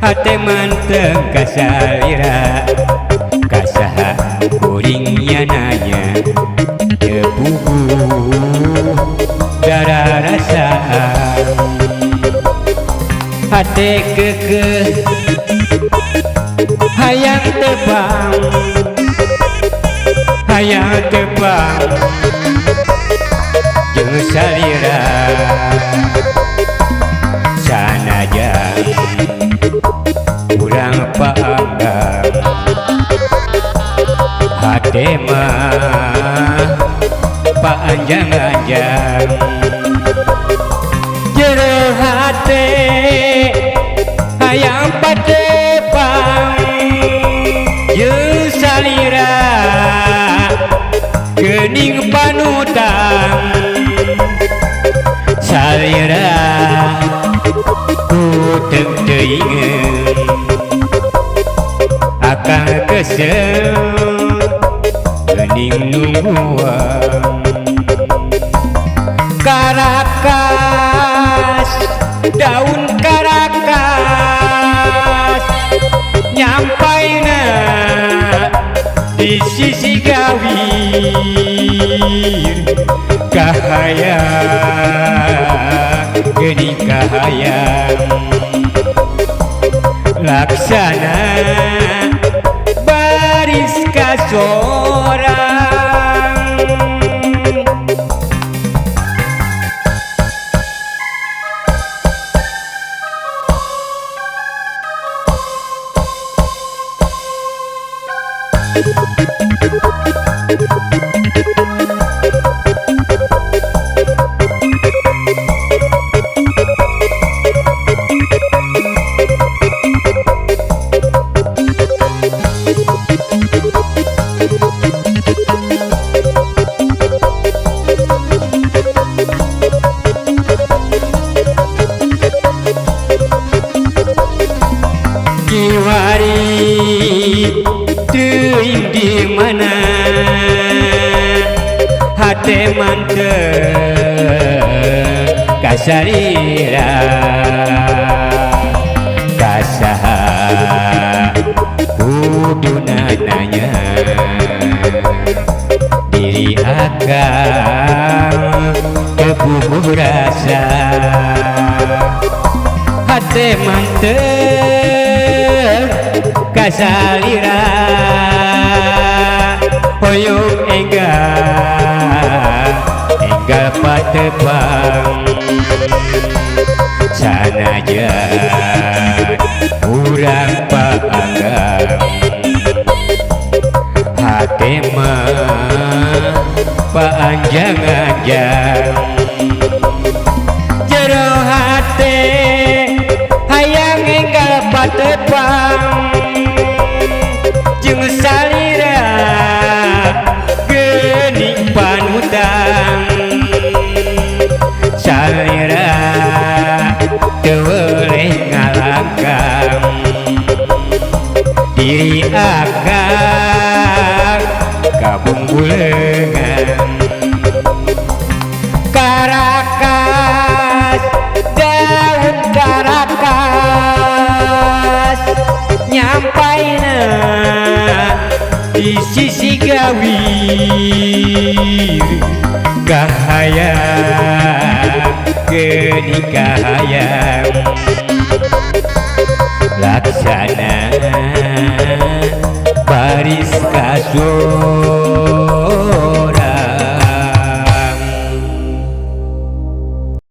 Hate manteng kasalira kasaha kuringnya nanya teu puguh dararasaan. Hate keukeuh hayang tepang, hayang tepang jeung salira. Sanajan urang paanggang hate mah paanjang-anjang. Jero hate hayang patepang jeung salira geuning panutan. Salira ku teuing akang kesel geuning nungguan. Karakas daun karakas nyampaina di sisi gawir kahayang geuning kahayang. Laksana baris kasorang. Kiwari teuing di mana hate manteng kasalira kasaha kuduna nanya diri akang teu puguh rasa. Hate manteng kasalira hoyong enggal enggal patepang. Sanajan urang paanggang hate mah paanjang-anjang. Jero hate hayang enggal patepang jeung salira geuning panutan. Salira teu weuleh ngalangkang diri akang kabungbuleungan. Karakas daun karakas nyampaina di sisi gawir kahayang geuning kahayang. Laksana baris kasorang.